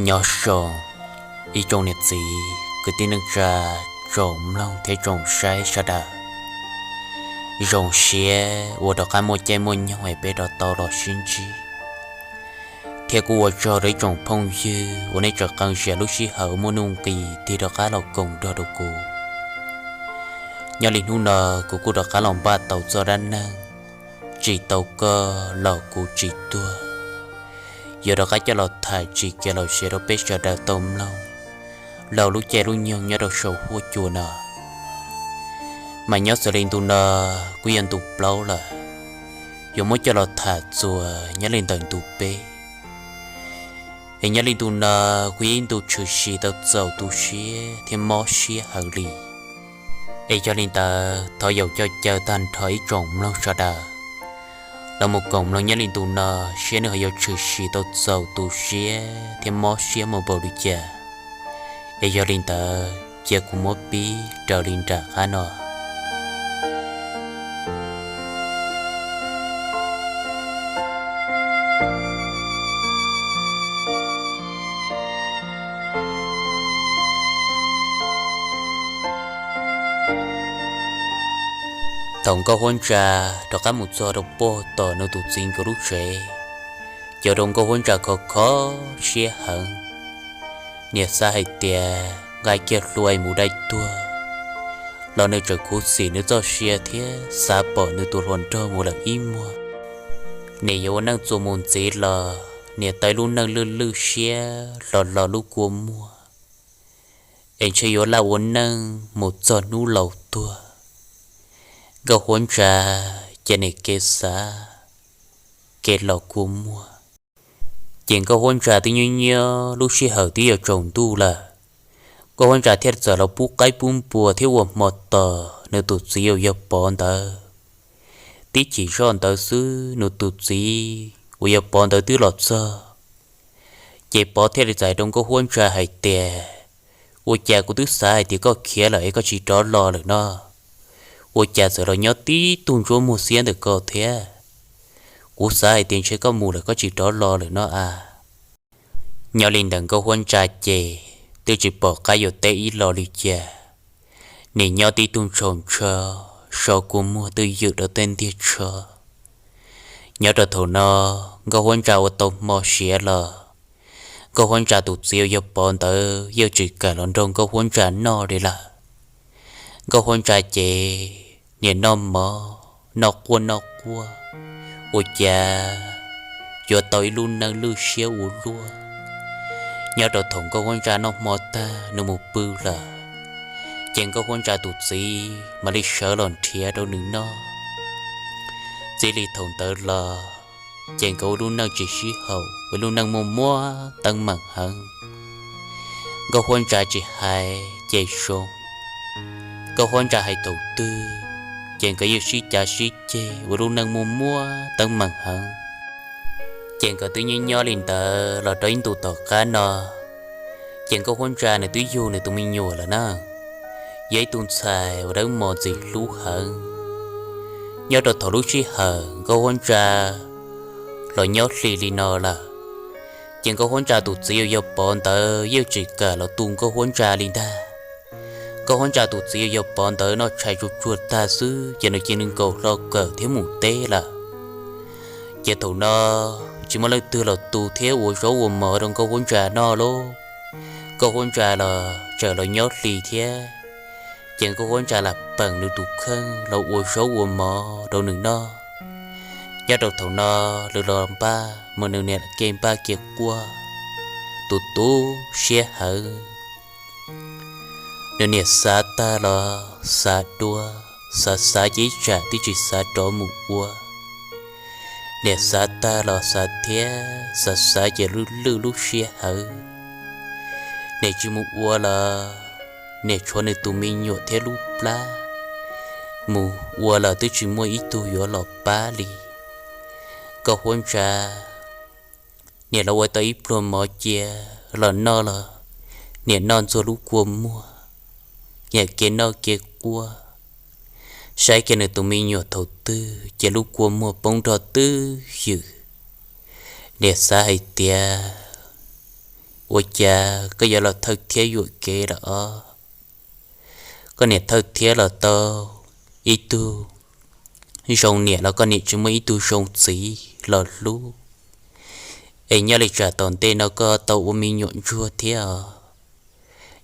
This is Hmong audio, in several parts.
Nyob zoo ib tsoom niam txiv kwv tij neej tsa, tsoom mloog thiab tsoom saib sawv daws. Zoo siab uas rov qab muaj caij muaj nyoog es peb rov tau los sib ntsib, thiab kuj ua tsaug rau ib tsoom phooj ywg uas nej tseem qee zias lub sij hawm muaj nuj nqis tig rov qab los koom nrog rau kuv. Nyob li hnub no kuv kuj rov qab los npaj tau txoj dab neeg Tsis Tau Koj Los Kuv Tsis Tuag, yuav rov qab coj los tham tsis kiag los siav rau peb sawv daws tau mloog laug lub caij lub nyoog nyob rau saum huab cua no. Mas nyob xws li ntu no kuj yog ntu plaub lawm, yuav muab coj los tham txuas nyob li ntawm ntu peb. Es nyob li ntu no kuj yog ib ntu tshwm sim tau txaus tu siab thiab mob siab heev li. Es yog li ntawd thov yaum coj caw tag nrho ib tsoom mloog sawv daws los mus koom mloog nyob li ntu no, saib nws ho yuav tshwm sim tau txaus tu siab thiab mob siab mus npaum li cas. Es yog li ntawd cia kuv muab pib raws li nram qab no. Thaum Nkauj Huab Ntsa rov qab mus txog rau puag tom nws tus txiv nkawd lub tsev, ces ua rau Nkauj Huab Ntsa khov kho siab heev. Niam xav hais tias nqa kiag hlua mus dai tuag los nws tseem khuv xim nws txoj sia thiab xav pom nws tus hluas nraug mus lawm ib muag. Niam yuav ua neej txuas mus ntxiv los niam tau ib lub neej lwj lwj siab hlo hlo lub kua muag, es ntshe yuav laj ua neej mus txog hnub laus tuag. Nkauj Huab Ntsa ces niam kev xav kev los kua muag. Ces Nkauj Huab Ntsa twb nyob nyob lub sij hawm twb yuav tsaus ntuj lawm, Nkauj Huab Ntsa thiaj txawm los pub qaib pub npua thiab ua hmo tos nws tus txiv uas yog Pov ntawd. Tib chim zoj ntawd xwb nws tus txiv uas yog Pov ntawd twb los txog. Ces Pov thiaj li txais rau Nkauj Huab Ntsa hais tias, ua cas kuv twb xav hais tias koj khiav lawm es koj tsis rov los lawm no, ua cas txawm los nyob tib tug ntsuab muag xiab ntawm koj thiab? Kuv xav hais tias ntshe koj mus lawm koj tsis rov los lawm no a. Nyob li ntawm Nkauj Huab Ntsa ces twb tsis pom qab yuav teb ib lo li cas, nim nyob tib tug ntshau ntsho, so kua muag twj ywm rau tej ntiag tsho. Nyob rau thaum no Nkauj Huab Ntsa ua tau hmo siav los Nkauj Huab Ntsa tus txiv uas yog Pov ntawd yeej tsis kam los nrog Nkauj Huab Ntsa noj li lawm. Nkauj Huab Ntsa ces niam noj mov noj quaj noj quaj, ua cas yuav tau ib lub neej lwj siab ua luaj. Nyob rau thaum Nkauj Huab Ntsa noj hmo tag nws mus pw lawm, ces Nkauj Huab Ntsa tus txiv mam li sawv los nrhiav rau nws noj. Txij li thaum ntawd los ces nkawd ua lub neej tsis sib haum, ua lub neej muaj muab teeb meem heev. Nkauj Huab Ntsa tsis hais ces zoo, Nkauj Huab Ntsa hais thaum twg ces nkawd yeej sib cav sib ceg ua lub neej muaj muab teeb meem heev. Ces nkawd twb nyob nyob li ntawd los rau ib ntus tom qab no, ces Nkauj Huab Ntsa nws twb yug nws tus me nyuam lawm na, yog ib tug ntxhais uas dawb mos ntxim hlub heev. Nyob rau thaum lub sij hawm Nkauj Huab Ntsa los nyob hli li no lawm, ces Nkauj Huab Ntsa tus txiv uas yog Pov ntawd yeej tsis kam los tu Nkauj Huab Ntsa li ntag. Nkauj Huab Ntsa tus txiv uas yog Pov ntawd noj tshais tsuag tsuag tag xwb ces nws cia li nkaus hlo kawm thiab mus teb lawm. Ces thaum no tsis muaj leej twg los tu thiab ua zaub ua mov rau Nkauj Huab Ntsa noj lauj. Nkauj Huab Ntsa los tseem los nyob hli thiab, ces Nkauj Huab Ntsa lam peem nws tus kheej los ua zaub ua mov rau nws noj. Nyob rau thaum no nws los npaj mus nws niam kev npaj kev quaj, tu tu siab heev. Nws niam xav tag los xav dua, xav xav ces ib tsam twb tsis xav rov mus ua. Niam xav tag los xav thiab xav xav ces lwj lwj lub siab heev. Niam tsis mus ua los niam tshuav nws tus me nyuam thiab lub plab, mus ua los twb tsis muaj ib tug yuav los pab li. Nkauj Huab Ntsa, niam los ua tau ib pluag mov cia los noj los niam noj ntxuag lub kua muag, niam kev noj kev quaj, saib kiag nws tus me nyuam thaum twg ces lub kua muag poob nrog twb ywm. Niam xav hais tias Ua cas koj yuav los thawj thiab yuam kev lawm os? Koj niam thawj thiab los tau ib tug zoo niam los koj niam tsis muaj ib tug zoo txiv los hlub. Es nyob li tsam tom ntej no koj tau ua me nyuam ntsuag thiab os.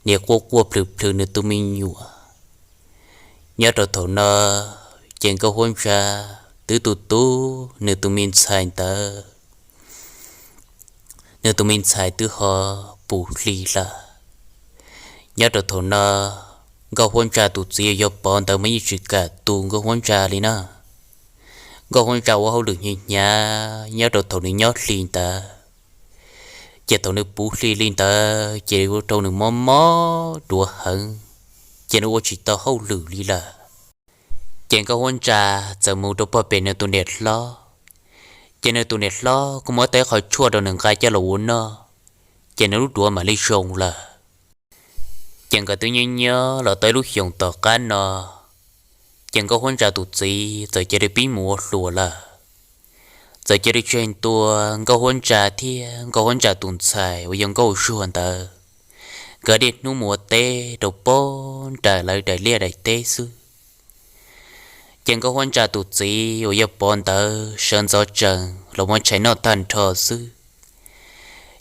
Niam quaj quaj plhws plhws nws tus me nyuam. Nyob rau thaum no ces Nkauj Huab Ntsa twb tu tu nws tus me ntxhais ntawd. Nws tus me ntxhais twb ho puv hli lawm. Nyob rau thaum no Nkauj Huab Ntsa tus txiv yog Pov ntawd mas yeej tsis kam tu Nkauj Huab Ntsa li na. Nkauj Huab Ntsa ua hauj lwm hnyav hnyav nyob rau thaum nws nyob hli ntawd, ces thaum nws puv hli li ntawd ces ua rau nws mob mob duav heev, ces nws ua tsis tau hauj lwm li lawm. Ces Nkauj Huab Ntsa txawm mus rau pog pem nws tus niam hlob, ces nws tus niam hlob kuj muab tau ib qho tshuaj rau nws nqa coj los ua noj, ces nws lub duav mam li zoo lawm. Ces nkawd twb nyob nyob los tau ib lub xyoos tom qab no, ces Nkauj Huab Ntsa tus txiv txawm cia li pib mus ua hluas lawm. Txawm cia li tseg ntua Nkauj Huab Ntsa thiab Nkauj Huab Ntsa tus ntxhais uas yog Nkauj Zuag ntawd, nkawd niaj hnub mus ua teb rau pem nram lawv daim liaj daim teb xwb. Ces Nkauj Huab Ntsa tus txiv uas yog Pov ntawd sawv ntxov tsees los muab tshais noj tag nrho xwb.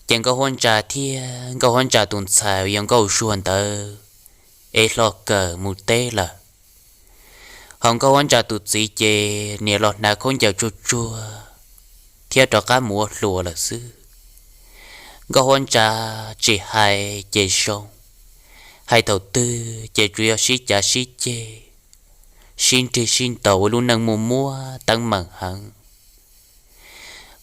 Ces Nkauj Huab Ntsa thiab Nkauj Huab Ntsa tus ntxhais uas yog Nkauj Zuag ntawd es hlo kawm mus teb lawm. Ho Nkauj Huab Ntsa tus txiv ces niaj los hnav khaub ncaws tsuag tsuag thiab rov qab mus ua hluas lawm xwb. Nkauj Huab Ntsa tsis hais ces zoo, hais thaum twg ces tsuas yog sib cav sib ceg, sib nrig sib ntaus ua lub neej muaj muab teeb meem heev.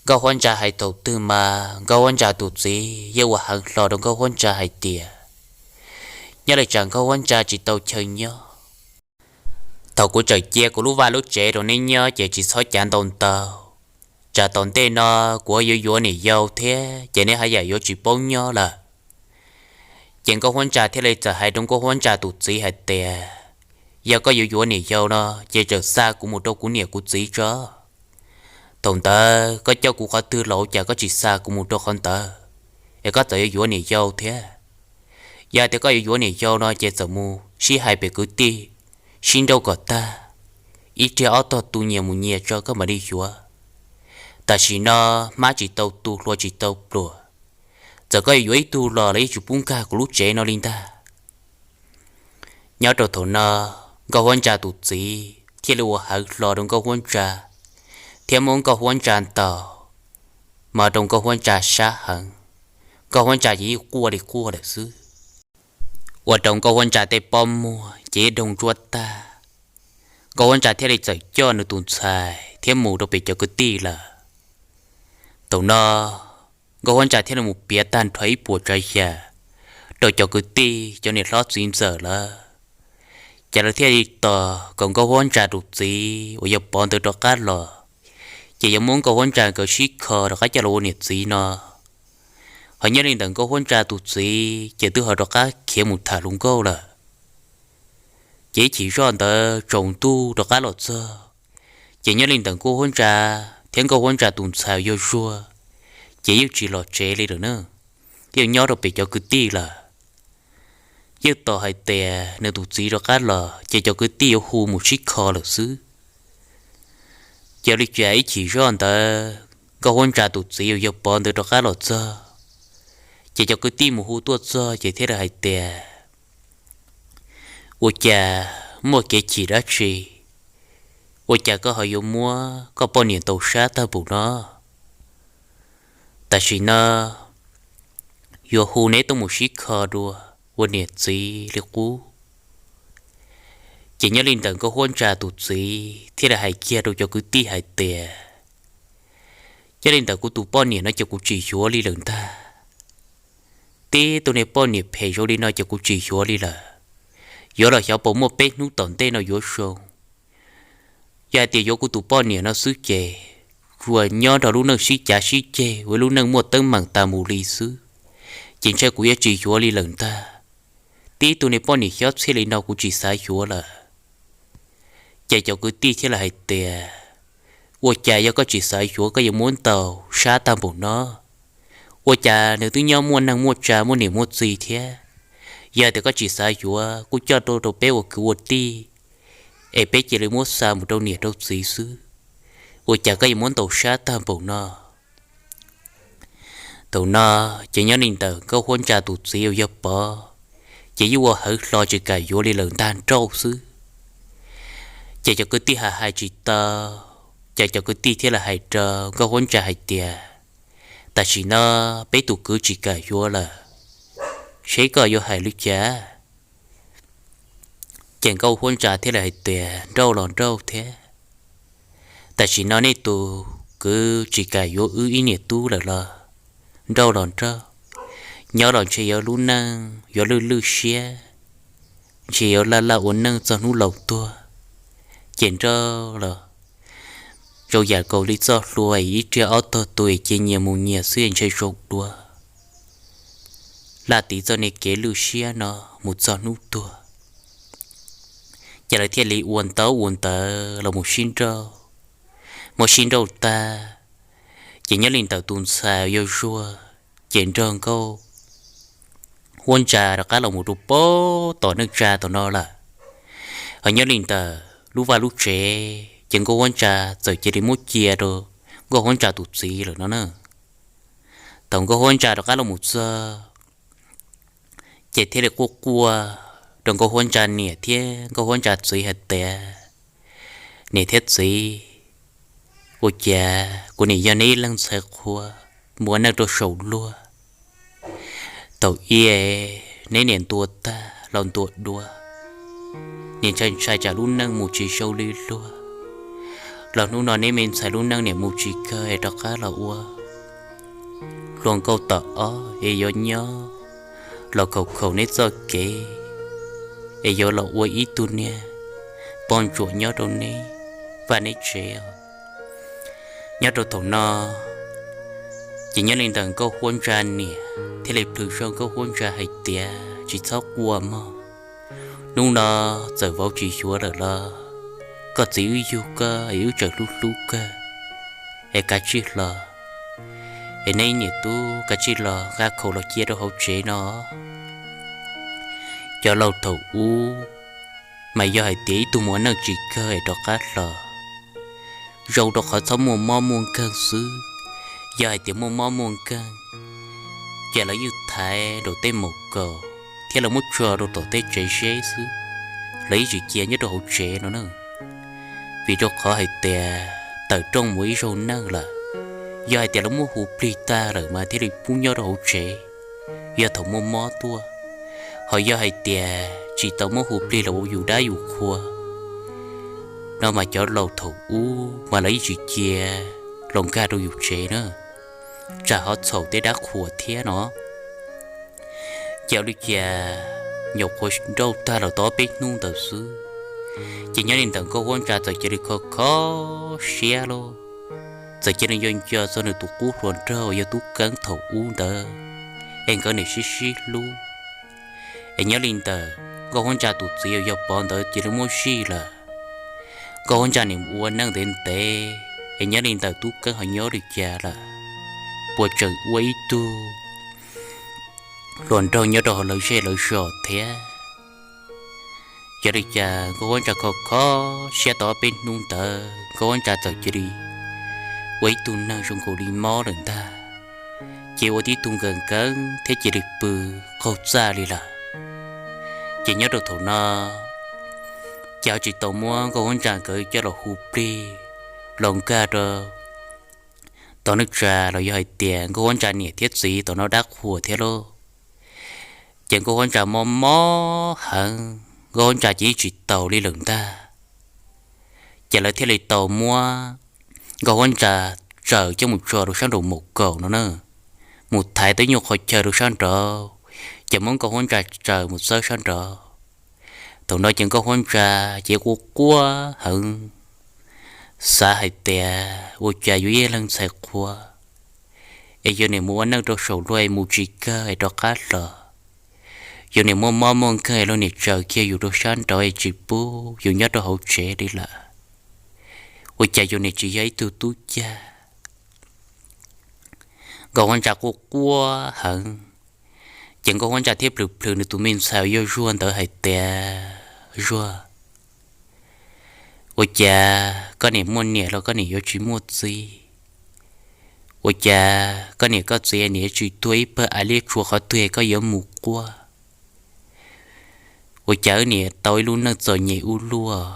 Nkauj Huab Ntsa hais thaum twg mas Nkauj Huab Ntsa tus txiv yeej ua heev hlo rau Nkauj Huab Ntsa hais tias, nyob li tsam Nkauj Huab Ntsa tsis tau chaw nyob, thaum kuv tseem cia kuv lub vaj lub tsev rau neb nyob ces tsis txhob cav ntau ntau, tsam tom ntej no kuv yuav yuav niam yau thiab ces neb haj yam yuav tsis paub nyob lawm. Ces Nkauj Huab Ntsa thiaj li txawm hais rau Nkauj Huab Ntsa tus txiv hais tias, yog koj yuav yuav niam yau no ces txawm xa kuv mus rau kuv niam kuv txiv tso. Thaum ntawd koj coj kuv qhov twg los ua cas koj tsis xa kuv mus rau qhov ntawd, es koj txawm yuav yuav niam yau thiab. Yog tias koj yuav yuav niam yau no ces txawm mus sib hais pem kwv tij, sib nrauj kom tag, ib riag ob tog tu nyias mus nyias tso koj mam li yuav. Tam sim no hmab tsis tau tu hlua tsis tau pluas, txawm koj yuav yuav ib tug los los yeej tsis pub nkag kuv lub tsev no li ntag. Nyob rau thaum no, Nkauj Huab Ntsa tus txiv thiaj li ua heev hlo rau Nkauj Huab Ntsa, thiab muab Nkauj Huab Ntsa ntaus, mas rau Nkauj Huab Ntsa sab heev. Nkauj Huab Ntsa ces yeej quaj li quaj lawm xwb, ua rau Nkauj Huab Ntsa tej pob muag ces yeej doog ntsuab tag. Nkauj Huab Ntsa thiaj li txawm coj nws tus ntxhais thiab mus rau pem cov kwv tij lawm. Thaum no, Nkauj Huab Ntsa thiaj li mus piav tag nrho ib puas tsav yam rau cov kwv tij cov niam hlob txiv ntxawm lawm, ces lawv thiaj li tos kom Nkauj Huab Ntsa tus txiv uas yog Pov ntawd rov qab los, ces yuav muab Nkauj Huab Ntsa nkawd sib kho rov qab coj los ua niam txiv no. Ho nyob li ntawm Nkauj Huab Ntsa tus txiv ces twb ho rov qab khiav mus tham hluas nkauj lawm. Ces ib chim zoj ntawd tsaus ntuj rov qab los txog, ces nyob li ntawm Nkauj Huab Ntsa thiab Nkauj Huab Ntsa tus ntxhais yog Zuag, ces yeej tsis los tsev li lawm na, yeej nyob rau pem cov kwv tij lawm. Yeej tos hais tias nws tus txiv rov qab los ces cov kwv tij yuav hu mus sib kho lawm xwb. Ces li cas ib chim zoj ntawd Nkauj Huab Ntsa tus txiv uas yog Pov ntawd rov qab los txog, ces cov kwv tij mus hu tuaj txog ces thiaj li hais tias, ua cas muaj kev chim dab tsi, ua cas koj ho yuav muab koj poj niam ntaus sab tag npaum no? Tam sim no yuav hu neb tuaj mus sib kho dua ua niam txiv li qub. Ces nyob li ntawm Nkauj Huab Ntsa tus txiv thiaj li hais kiag rau cov kwv tij hais tias, nyob li ntawm kuv tus poj niam no ces kuv tsis yuav li lawm ntag. Tib tug niag poj niam phem zoo li no ces kuv tsis yuav li lawm. Yuav los xyov puas muaj peb hnub tom ntej no yuav zoo. Yog hais tias yuav kuv tus poj niam no xwb ces tsuas nyob nrog lub neej sib cav sib ceg ua lub neej muaj teeb meem tas mus li xwb, ces ntshe kuv yuav tsis yuav li lawm ntag. Tib tug niag poj niam xyob txhiaj li no kuv tsis xav yuav lawm. Ces cov kwv tij thiaj li hais tias, ua cas yog koj tsis xav yuav koj yuav muab ntaus sab tag npaum no? Ua cas nws twb nyob muaj neej muaj tsa muaj niam muaj txiv thiab? Yog tias koj tsis xav yuav kuj coj rau rau peb ua kwv ua tij, es peb cia li muab xa mus rau niam rau txiv xwb. Ua cas koj yuav muab ntaus sab tag npaum no? Thaum no ces nyob li ntawm Nkauj Huab Ntsa tus txiv uas yog Pov, ces yeej ua hawv hlo tsis kam yuav li lawm ntag nrauj xwb. Ces cov kwv tij hais hais tsis tau, ces cov kwv tij thiaj li hais rau Nkauj Huab Ntsa hais tias, tam sim no peb tus kwv tsis kam yuav lawm, seb koj yuav hais li cas? Ces Nkauj Huab Ntsa thiaj li hais tias, nrauj los nrauj thiab, tam sim no nej tus kwv tsis kam yuav wb ib niam tub lawm los nrauj los nrauj, nyob los ntshe yuav lub neej yuav lwj lwj siab, ntshe yuav laj laj ua neej txog hnub laus tuag. Ces nrauj los zoo yam nkaus li txoj hlua es ib riag ob tog tus es cia nyias mus nyias xwb es ntshe zoo dua, laj tiv txoj niag kev lwj siab no mus txog hnub tuag. Ces lawv thiaj li ua ntaub ua ntawv los mus sib nrauj. Muab sib nrauj tag, ces nyob li ntawm tus ntxhais uas yog Zuag, ces nrog Nkauj Huab Ntsa rov qab los mus rau pem tom neej tsa tom no lawm. Ho nyob li ntawm lub vaj lub tsev ces Nkauj Huab Ntsa txawm cia li muab cia rau Nkauj Huab Ntsa tus txiv lawm no na. Thaum Nkauj Huab Ntsa rov qab los mus txog, ces thiaj li quaj quaj rau Nkauj Huab Ntsa niam thiab Nkauj Huab Ntsa txiv hais tias, niam thiab txiv, ua cas kuv niam yog neb ib leeg ntxhais qhua, mus ua neej rau saum luag, thaum ub neb niam ntuas tag los ntuas dua, niam ntshai ntshai tsam lub neej mus tsis zoo li luag, los hnub no neb me ntxhais lub neej niam mus tsis kawg es rov qab los ua hluas nkauj tom ob es yuav nyob los khaum khaum neb txoj kev, es yuav los ua ib tug niag poj ntsuam nyob rau neb vaj neb tsev os. Nyob rau thaum no, ces nyob li ntawm Nkauj Huab Ntsa niam thiaj li plhws zog Nkauj Huab Ntsa hais tias, tsis txhob quaj mog, hnub no txawm vauv tsis yuav lawm los koj txiv wb yug koj es wb tseem hlub hlub kawg, es kav tsij los, es neb niam tub kav tsij los nqa khaum los cia rau hauv tsev no. Cov laus thaum ub mas yog hais tias ib tug mus ua neej tsis kawg es rov qab los, zoo rau qhov txhob muaj mob muaj nkeeg xwb. Yog hais tias muaj mob muaj nkeeg, ces lawv yeej thaiv rau tej maum kaum thiab lawv muab tso rau tom tej tsev zeb xwb, lawv yeej tsis cia nyob rau hauv tsev no na. Vim rau qhov hais tias tawm rooj mus ib zaug neej lawm, yog hais tias lawv muab hu plig tag lawm mas thiaj li pub nyob rau hauv tsev, yog thaum muaj mob tuaj. Ho yog hais tias tsis tau muab hu plig los ua yus dab yus qhua no mas cov laus thaum ub mas lawv yeej tsis cia los nkag rau yus tsev na, tsam ho txhaum tej dab qhuas thiab no. Ces ua li cas nyuam qhuav nrauj tag los tau ob peb hnub ntawd xwb, ces nyob li ntawm Nkauj Huab Ntsa txawm cia li kho kho siab lauj, txawm cia li nco nco txog nws tus qub hluas nraug uas yog Tub Keeb thaum ub ntawd, es nkawd niam sib sib hlub. Es nyob li ntawm Nkauj Huab Ntsa tus txiv uas yog Pov ntawd cia li muaj zij lawm. Nkauj Huab Ntsa niam mus ua neej ntev ntev, es nyob li ntawm Tub Keeb ho nyob li cas lawm, puas tseem ua ib tug hluas nraug nyob rau hauv lawv zej lawv zos thiab? Yog li cas Nkauj Huab Ntsa kho kho siab tau ob peb hnub ntawd Nkauj Huab Ntsa txawm cia li ua ib tug neeg zoo nkaus li mob lawm ntag, ces ua tib tug nkees nkees thiab cia li pw qaug txaj li lawm. Ces nyob rau thaum no, ces ho tsis tau muab Nkauj Huab Ntsa nkawd coj los hu plig los nkag rau tom neej tsa los yog hais tias Nkauj Huab Ntsa niam thiab txiv tom no dab qhuas thiab lauj. Ces Nkauj Huab Ntsa mob mob heev, Nkauj Huab Ntsa ces yeej tsis taus li lawm ntag. Ces lawv thiaj li tau muab Nkauj Huab Ntsa tsaws coj mus tso rau sab nraum maum kaum no na, mus thaiv tej nyuag qhov chaw rau sab nraud, ces muab Nkauj Huab Ntsa tsaws mus txawb sab nraud. Thaum no ces Nkauj Huab Ntsa ces quaj quaj heev, xav hais tias ua cas yus ib leeg ntxhais qhua, es yus niam mus ua neej rau saum luag es mus tsis kawg es rov qab los, yus niam muaj mob muaj nkeeg es luag niam tsaws kiag yus rau sab nraud es tsis pub yus nyob rau hauv tsev li lawm. Ua cas yus niam tsis yog ib tug tub cag Nkauj Huab Ntsa quaj quaj heev, ces Nkauj Huab Ntsa thiaj plhws plhws nws tus me ntxhais uas yog Zuag ntawd hais tias, Zuag, ua cas koj niam muaj niam los koj niam yuav tsis muaj txiv? Ua cas koj niam koj txiv niam yuav tsis tuag ib pawg av liab tsuas qhov twg koj yuav mus quaj? Ua cas wb niam tau ib lub neej txom nyem ua luaj?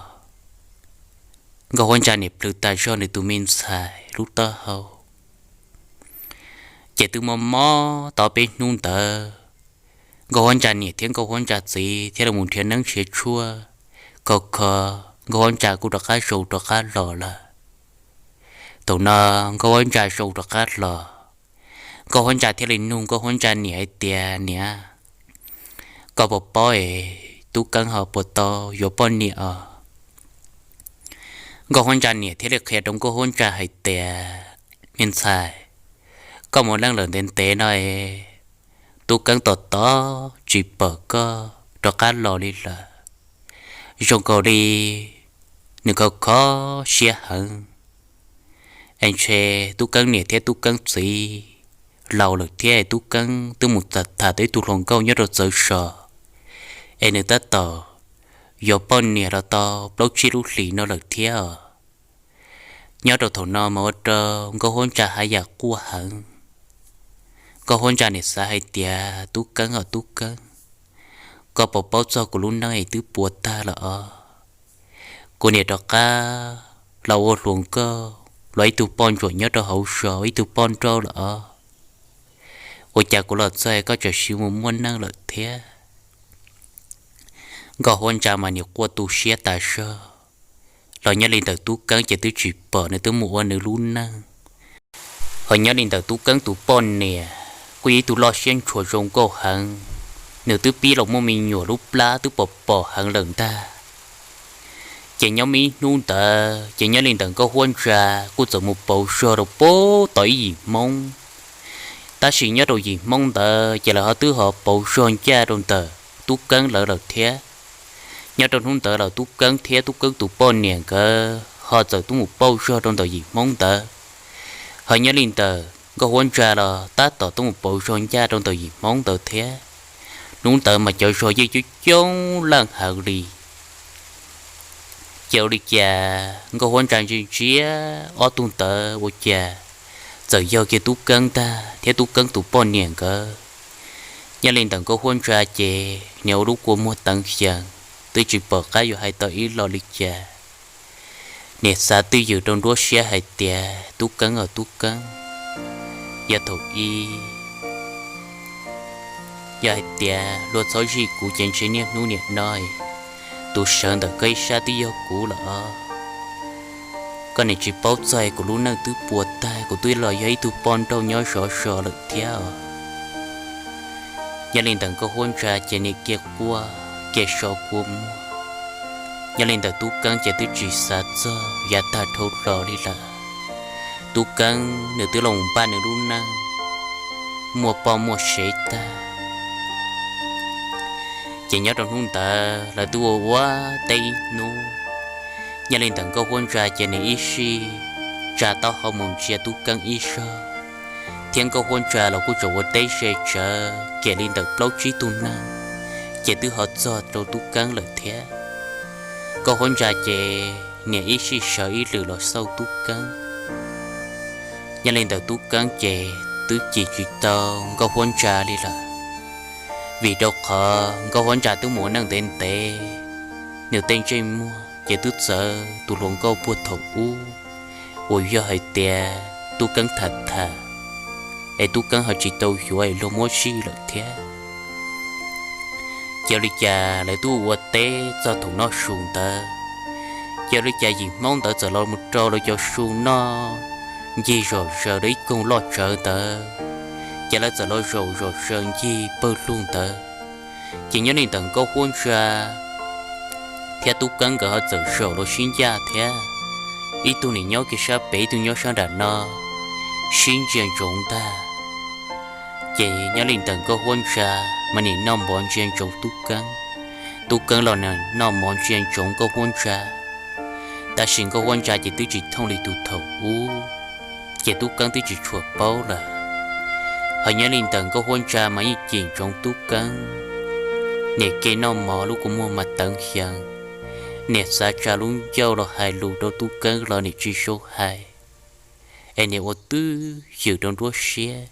Nkauj Huab Ntsa niam plhws tas zog nws tus me ntxhais lub taub hau, ces twb mob mob tau peb hnub ntawd, Nkauj Huab Ntsa niam thiab Nkauj Huab Ntsa txiv thiaj li mus nrhiav neeb nrhiav tshuaj, kho kho, Nkauj Huab Ntsa kuj rov qab zoo rov qab los lawm. Thaum no Nkauj Huab Ntsa zoo rov qab los, Nkauj Huab Ntsa thiaj li nug Nkauj Huab Ntsa niam hais tias, Niam, koj puas paub es Tub Keeb ho puas tau yuav poj niam os? Nkauj Huab Ntsa niam thiaj li qhia rau Nkauj Huab Ntsa hais tias, Me ntxhais, koj mus leej lawm ntev ntev no es Tub Keeb tos tos tsis pom koj rov qab los li lawm. Zoo nkaus li nws kho kho siab heev. Es ntshe Tub Keeb niam thiab Tub Keeb txiv laus lawm thiab, Tub Keeb twb mus tham tham tau ib tug hluas nkauj nyob rau Txawv Zos, es nws tab tom yuav poj niam los tau plaub tsib lub hlis no lawm thiab os. Nyob rau thaum no mas ua rau Nkauj Huab Ntsa haj yam quaj heev. Nkauj Huab Ntsa niam xav hais tias, Tub Keeb os Tub Keeb, koj puas paub txog kuv lub neej es twb puas tag lawm os? Kuv niam rov qab los ua hluas nkauj, los ib tug poj ntsuam nyob rau hauv zos, ib tug poj nrauj lawm os. Ua cas kuv los txog koj tseem sim mus muaj neej lawm thiab? Nkauj Huab Ntsa mas niam quaj tu siab tas zog. Los nyob li ntawm Tub Keeb ces twb tsis pom nws twb mus ua nws lub neej. Ho nyob li ntawm Tub Keeb tus poj niam kuj yog ib tug loj siab ntshua zoo nkauj heev, nws twb pib los muaj me nyuam lub plab twb pom pom heev lawm ntag. Ces nyob me ib hnub ntawd ces nyob li ntawm Nkauj Huab Ntsa kuj txawm mus pauv zog rau pem tom ib yim Hmoob. Tab sis nyob rau yim Hmoob ntawd ces lawv ho twb ho pauv zog ncaj rau ntawm Tub Keeb lawv lawm thiab. Nyob rau hnub ntawd los Tub Keeb thiab Tub Keeb tus poj niam nkawd ho txawm tuaj mus pauv zog rau ntawm yim Hmoob ntawd. Ho nyob li ntawm Nkauj Huab Ntsa los tab tom tuaj mus pauv zog ncaj rau ntawm yim Hmoob ntawd thiab. Hnub ntawd mas cov zog yeej coob coob leej heev li. Ces ua li cas Nkauj Huab Ntsa ntsia ntsia ob tug ntawd ua cas txawm yog kiag Tub Keeb ntag thiab Tub Keeb tus poj niam nkawd. Nyob li ntawm Nkauj Huab Ntsa ces niam ua lub kua muag teev xyeem, twb tsis pom qab yuav hais tau ib lo li cas. Niam xav twj ywm rau nruab siab hais tias, Tub Keeb os Tub Keeb, yog thaum ub yog hais tias luag txhob zij kuv ces ntshe niaj hnub niam no tus sawv ntawm koj ib sab twb yog kuv lawm os. Koj niam tsis paub txog kuv lub neej twb puas tag, kuv twb los yog ib tug poj nrauj nyob zov zos lawm thiab os. Nyob li ntawm Nkauj Huab Ntsa ces niam kiag quaj kiag so kua muag. Nyob li ntawm Tub Keeb ces twb tsis xav txog yav tag dhau los li lawm. Tub Keeb nws twb los npaj nws lub neej muaj poj muaj sev tag. Ces nyob rau hnub ntawd lawv twb ua ua teb ib hnub. Nyob li ntawm Nkauj Huab Ntsa ces nws ib sij tsa taub hau mus ntsia Tub Keeb ib zaug, thiab Nkauj Huab Ntsa los kuj tseem ua teb ze tsawv kiag li ntawm plaub tsib tug neeg, ces twb ho txog rau Tub Keeb lawm thiab. Nkauj Huab Ntsa ces niam ib sij sawv ib lwm los xauj Tub Keeb. Nyob li ntawm Tub Keeb ces twb cim tsis tau Nkauj Huab Ntsa li lawm, vim rau qhov Nkauj Huab Ntsa twb mus ua neej ntev ntev, nws tej ntsej muag ces twb txawv tus hluas nkauj puag thaum ub uas yog hais tias Tub Keeb tham tham es Tub Keeb ho tsis tau yuav es luag muab zij lawm thiab. Ces ua li cas lawv twb ua teb txog thaum noj su ntawd, ces ua li cas yim Hmoob ntawd txawm los mus rau lawv cov su noj ncig zom zaws rau ib koog loj tsawv ntawd, ces lawv txawm los zaum zom zaws ncig pawg lug ntawd. Ces nyob li ntawm Nkauj Huab Ntsa thiab Tub Keeb nkawd ho txawm zaum los sib ncaj thiab. Ib tug nim nyob kiag sab pem ib tug nyob sab nram no sib ntsia ntsoov ntag. Ces nyob li ntawm Nkauj Huab Ntsa mas nim noj mov ntsia ntsoov Tub Keeb, Tub Keeb los noj mov ntsia ntsoov Nkauj Huab Ntsa. Tab sis Nkauj Huab Ntsa ces twb tsis thooj li tus thaum ub, ces Tub Keeb twb tsis tshua paub lawm. Hos nyob li ntawm Nkauj Huab Ntsa mas yeej cim ntsoov Tub Keeb, niam ke noj mov lub kua muag mas teev xyawv, niam xav tsa lub ncauj los hais lus rau Tub Keeb los niam tsis sau hais, es niam ua twj ywm rau nruab siab.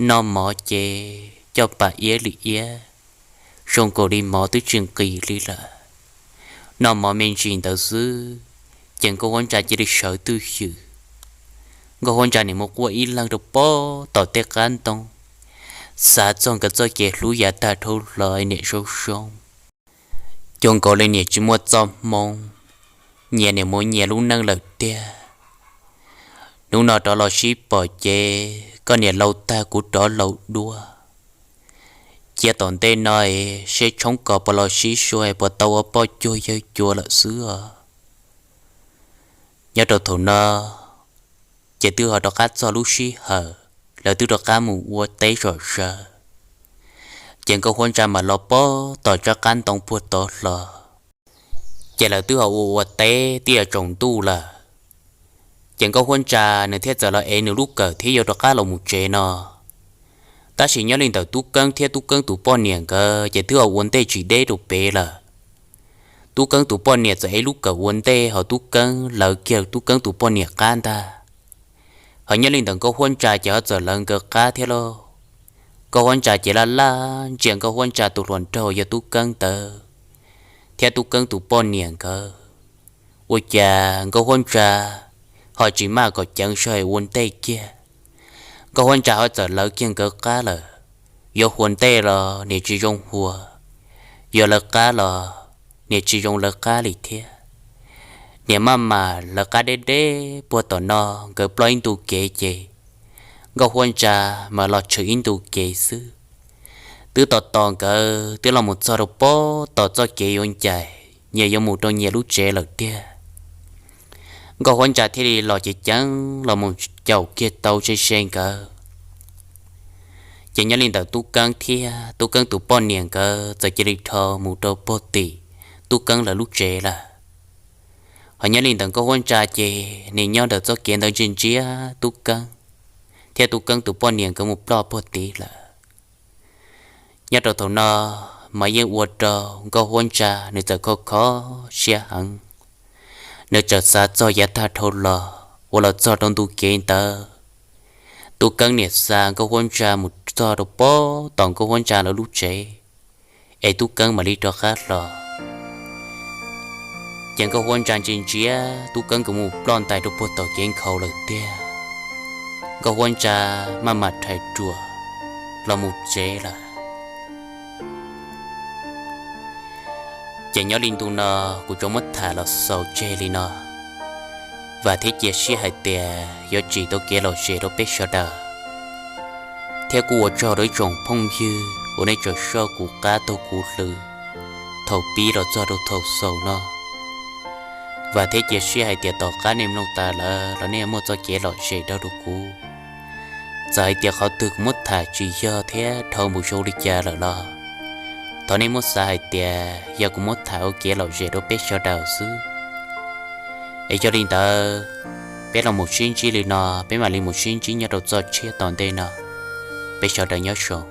Noj mov ces coj pas iab li iab, zoo nkaus li mov twb tsis nqis li lawm. Noj mov me ntsis ntawd xwb, ces Nkauj Huab Ntsa cia li sawv twj ywm. Nkauj Huab Ntsa niam mus quaj ib leeg rau pob tom tej qab ntoo, xav txog nkawd txoj kev hlub yav tag dhau los niam zoo zoo, cuag nkaus li niam tsis muaj txoj hmoo, nyias niam mus nyias lub neej lawm tiag. Hnub no rov los sib pom ces koj niam laus tag kuv rov laus dua. Cia tom ntej no es seb tshoob kos puas los sib sua es puas tau ua poj cuag yawg cua lawm xwb os. Nyob rau thaum no, ces twb ho rov qab txog lub sij hawm lawv twb rov qab mus ua teb zom zaws. Ces Nkauj Huab Ntsa mam los pob tom tsab qab ntoo puag tod hlo. Ces lawv twb ho ua ua teb twb yuav tsaus ntuj lawm. Ces Nkauj Huab Ntsa nws thiaj txawm los ev nws lub kawm thiab yuav rov qab los mus tsev no. Tab sis nyob li ntawm Tub Keeb thiab Tub Keeb tus poj niam nkawd ces twb ho ua ntej tsis deb rau pem lawm. Tub Keeb tus poj niam txawm ev lub kawm ua ntej hos Tub Keeb lawv kiag Tub Keeb tus poj niam qab ntag. Hos nyob li ntawm Nkauj Huab Ntsa ces ho txawm lawv nkawd qab thiab lauj. Nkauj Huab Ntsa ces laj laj ntsia Nkauj Huab Ntsa tus hluas nraug yog Tub Keeb ntawd thiab Tub Keeb tus poj niam nkawd. Ua cas Nkauj Huab Ntsa ho tsis maj kom ceev zog ua ntej kiag. Nkauj Huab Ntsa ho txawm lawv kiag nkawd qab lawm. Yuav ua ntej los niam tsis zoo ua, yuav lawv qab los niam tsis zoo lawv qab li thiab. Niam maj mam lawv qab deb deb puag tom no, nkawd ploj ib ntu kev ces Nkauj Huab Ntsa mam los tshwm ib ntu kev xwb. Twb tos tos nkawd twb los mus txog rau pob tom txoj kev yuav ncaim nyias yuav mus rau nyias lub tsev lawm tiag. Nkauj Huab Ntsa thiaj li los ceev ceev los mus caum kiag tau ze ze nkawd. Ces nyob li ntawm Tub Keeb thiab Tub Keeb tus poj niam nkawd txawm cia li rho mus rau puag tim Tub Keeb lawv lub tsev lawm. Hos nyob li ntawm Nkauj Huab Ntsa ces nws nyob ntawm txoj kev ntawd ntsia ntsia Tub Keeb thiab Tub Keeb tus poj niam nkawd mus ploj puag tid lawm. Nyob rau thaum no mas yeej ua rau Nkauj Huab Ntsa nws txawm kho kho siab heev. Nws txawm xav txog yav tag dhau los uas los txog rau ntu kev ntawd, Tub Keeb niam xa Nkauj Huab Ntsa mus txog rau pob tom Nkauj Huab Ntsa lawv lub tsev, es Tub Keeb mam li rov qab los. Ces Nkauj Huab Ntsa ntsia ntsia Tub Keeb nkawd mus ploj ntais rau puag tom kev nkhaus lawm tiag. Nkauj Huab Ntsa maj mam rhais ruam los mus tsev lawm. Ces nyob li ntu no kuv tsuas muab tham los xaus tseg li no. Vam thiab cia siab hais tias yuav tsim tau kev lom zem rau peb sawv daws, thiab kuj ua tsaug rau ib tsoom phooj ywg uas nej tseem soj kuv qab taug kuv hli thaum pib los txog rau thaum xaus no. Vam thiab cia siab hais tias tom qab nej mloog tas lawm los nej muaj txoj kev lom zem rau rau kuv. Txawm hais tias qhov twg kuv muab tham tsis yog thiab dhau mus zoo li cas lawm los thov nej muab xav hais tias yog kuv muab tham ua kev lom zem rau peb sawv daws xwb. Es yog li ntawd, peb los mus sib ntsib li no, peb mam li mus sib ntsib nyob rau txoj tshiab tom ntej no. Peb sawv daws nyob zoo.